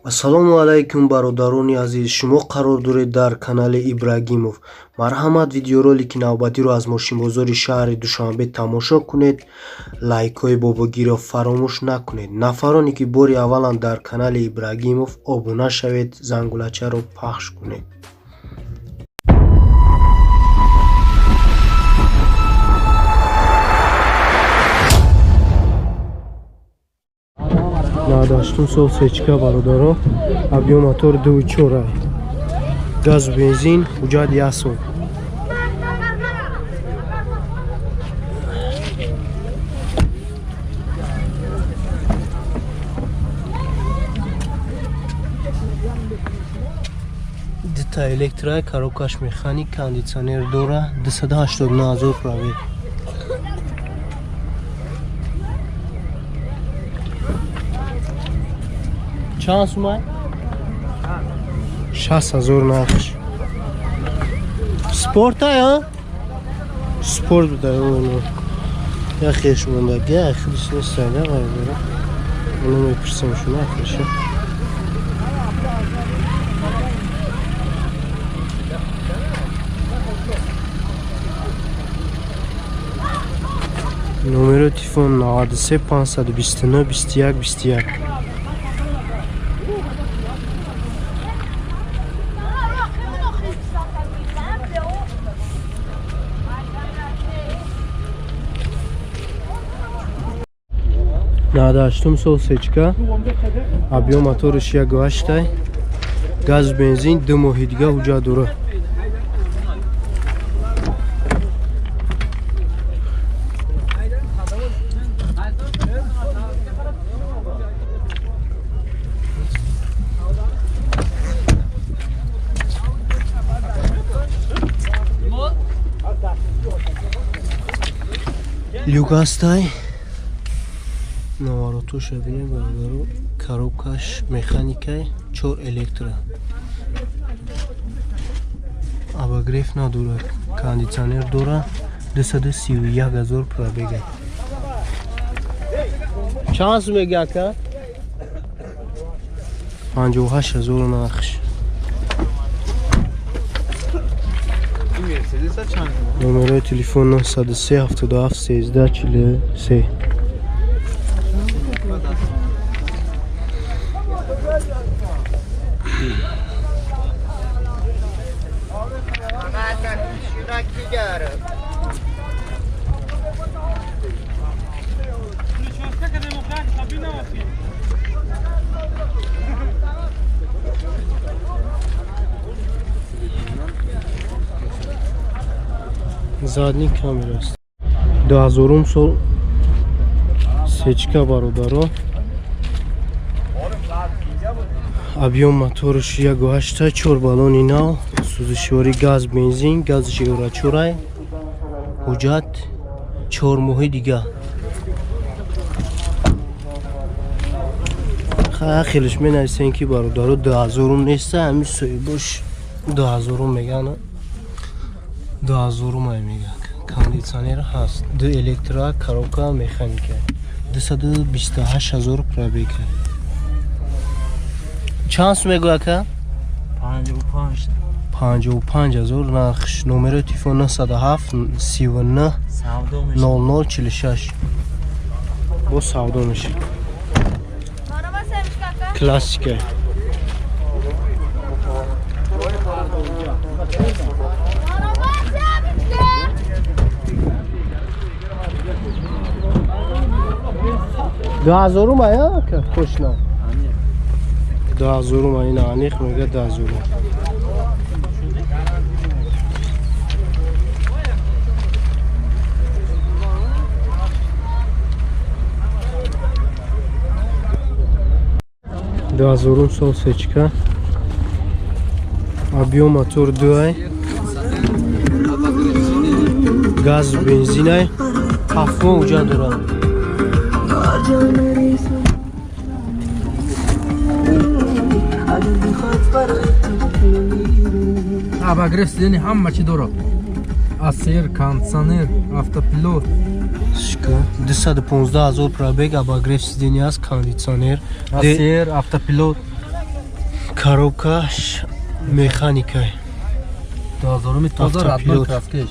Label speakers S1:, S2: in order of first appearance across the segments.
S1: Ассалому алайкум, бародарони азиз! Шумо қарор доред дар канали Ибрагимов. Марҳамат, видеоролики навбатиро аз мошинбозори шаҳри Душанбе тамошо кунед. Лайкҳои бобогиро фаромӯш накунед. Нафароне ки бори авваланд дар канали Ибрагимов, обуна шавед, зангулачаро пахш кунед. 98 сол сечка, бародаро, объём мотор 2,4, газу бензин, ҳуҷҷат як сол. Дута электро, коробкаш механик, кондитсионер дора, 289 ҳазор пробег. Чанд сумай? 60 000 нархш. Спорта я? Спорт буда. Я хеш мондаги, я худиш нестайда, бародаро. Оно мепурсем шуна хеша. Номеро телефон 93 529 21 21. 98-ум сол сечка, объём моториш 1,8, газ, бензин, 2 моҳи дига ҳуҷҷат дора. Люк ҳастай. Наворотоша бинед, бародаро. Коробкаш механикай, чор электро, обогрев надорад, кондитсионер дора, 231 000 пробега. Чанд сум мега, ака? 58 000 нархш. Номерои телефон 903 77 13 43. Задний камера аст. 2000-ум сол сечка, бародаро, объём моторш 1,8, чор баллони нав, сӯзишворӣ газ, бензин, гази евро чорай, ҳуҷҷат 4 моҳи дига. Хелеш менависем, ки, бародаро, 2000-ум неста, ҳами соҳибош 2000-ум меган, 2000-ум ай мега. Кондитсионер ҳаст, ду электро, коробка механика, 228 000 пробег. Чанд сум мегӯ, ака? 55 000 нархш. Номерои телефон 907 39 00 46. Бо савдо мешавад. Классика. 2000-ум ая, ака, точно 2000-ум. Ина аниқ мега, 2000-ум. 2000-ум сол сечка, объём мотор дуай, газ, бензинай, 7 моҳ ҳуҷҷат дорад.
S2: Обогрев сиденья, ҳама чи дорад, АСР, кондиционер, автопилот.
S1: Шка 215 000 пробег, обогрев сиденья аст, кондитсионер.
S2: АСР, автопилот.
S1: Коробкаш механика.
S2: 2000 тоза, родной краскеш.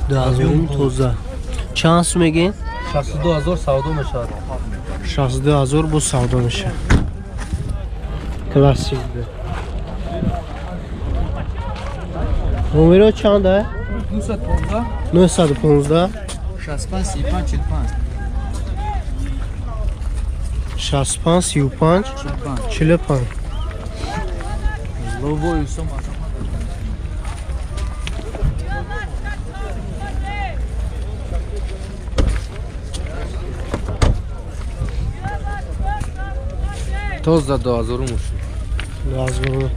S1: 2000 тоза. Чанд сум мегин?
S2: 62000 савдо мешавад.
S1: 62000 бо савдо мешавад. Классик бе. Номеро чанд е?
S2: 915
S1: 915
S2: 65 35 45
S1: 65 35 45.
S2: Лобой сум. Тоза 2000 муш.
S1: 2000.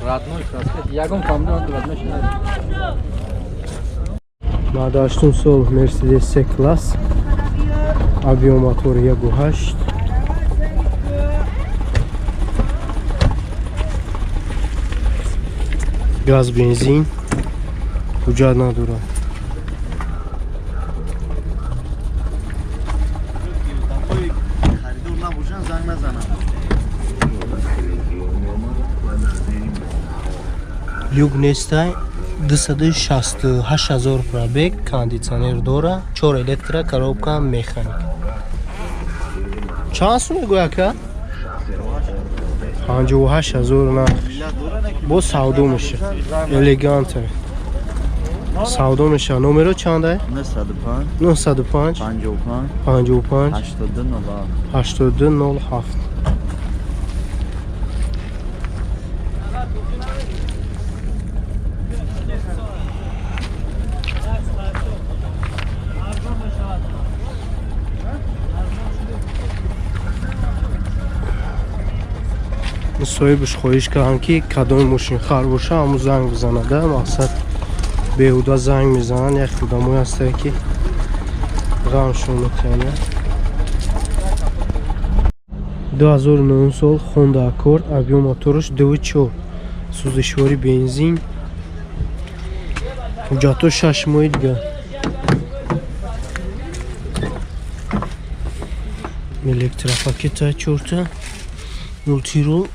S2: Родной краска. Ягон камда надорад машина.
S1: 98 сол Mercedes C-класс. Объем мотор 1.8. Газ, бензин. Ҳуҷҷат надорад. Люк нестай, 268 000 пробег, кондитсионер дора, 4 электро, коробка механик. Чанд сум мегӯяд ака? 58 000 нарх. Бо савдо мешавад. Элегант. Савдо мешавад. Номеро чанд е?
S3: 905
S1: 905
S3: 55
S1: 55
S3: 82 07
S1: 82 07. Соҳибаш хоҳиш кардам, ки кадом мошинхар боша, ҳамун занг бизанада. Мақсад беҳуда занг мезананд, як одамое ҳастанд, ки ғамшон метиҳанд. 2009 сол Honda Accord, объем мотораш 2.4, сӯзишвори бензин, ҳуҷҷатҳо 6 моҳи дигар. Электропакета 4та, мултирол,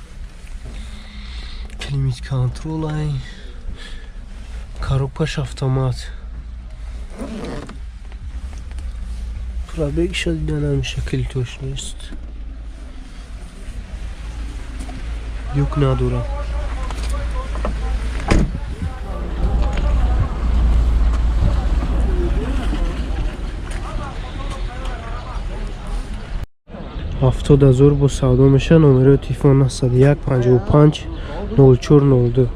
S1: климат контрол, ай коробкаш автомат. Пробегша дида намеша, килитош нест. Люк надорад. 70 000 бо савдо меша. Номерои телефон 901 55 04 02.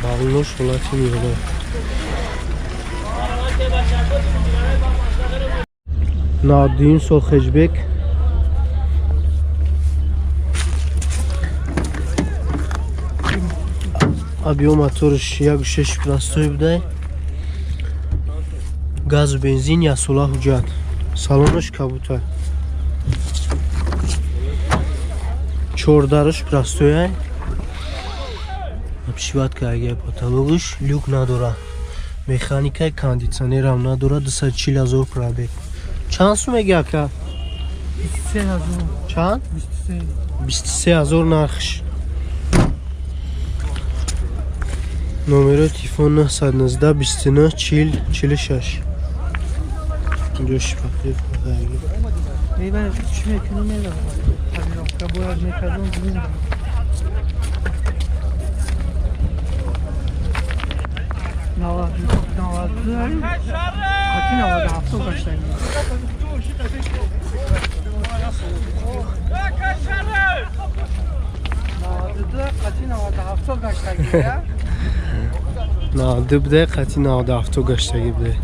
S1: Балнош ҳолати миёна. 92 сол хеҷбек. Объем мотораш 1.6 простой будай. Газу бензин, яксола ҳуҷҷат. Салонаш кабута. Чордараш простоя. Обшиватка агар потологаш люк надора. Механика, кондитсионерам надора, 240 000 пробег. Чанд сум меги ака?
S2: 23000.
S1: Чанд?
S2: 23.
S1: 23000 нархш. Номерои телефон 919 29 40 46. Инҷо шипахи.
S2: Мебарам, чӣ мекунам, мебарам. Табировка бояд мекардам, бубинам. 92, қати 97 гаштагӣ. 92 қати 97 гаштагӣ.
S1: 92 будай, қати 97 гаштагӣ будай.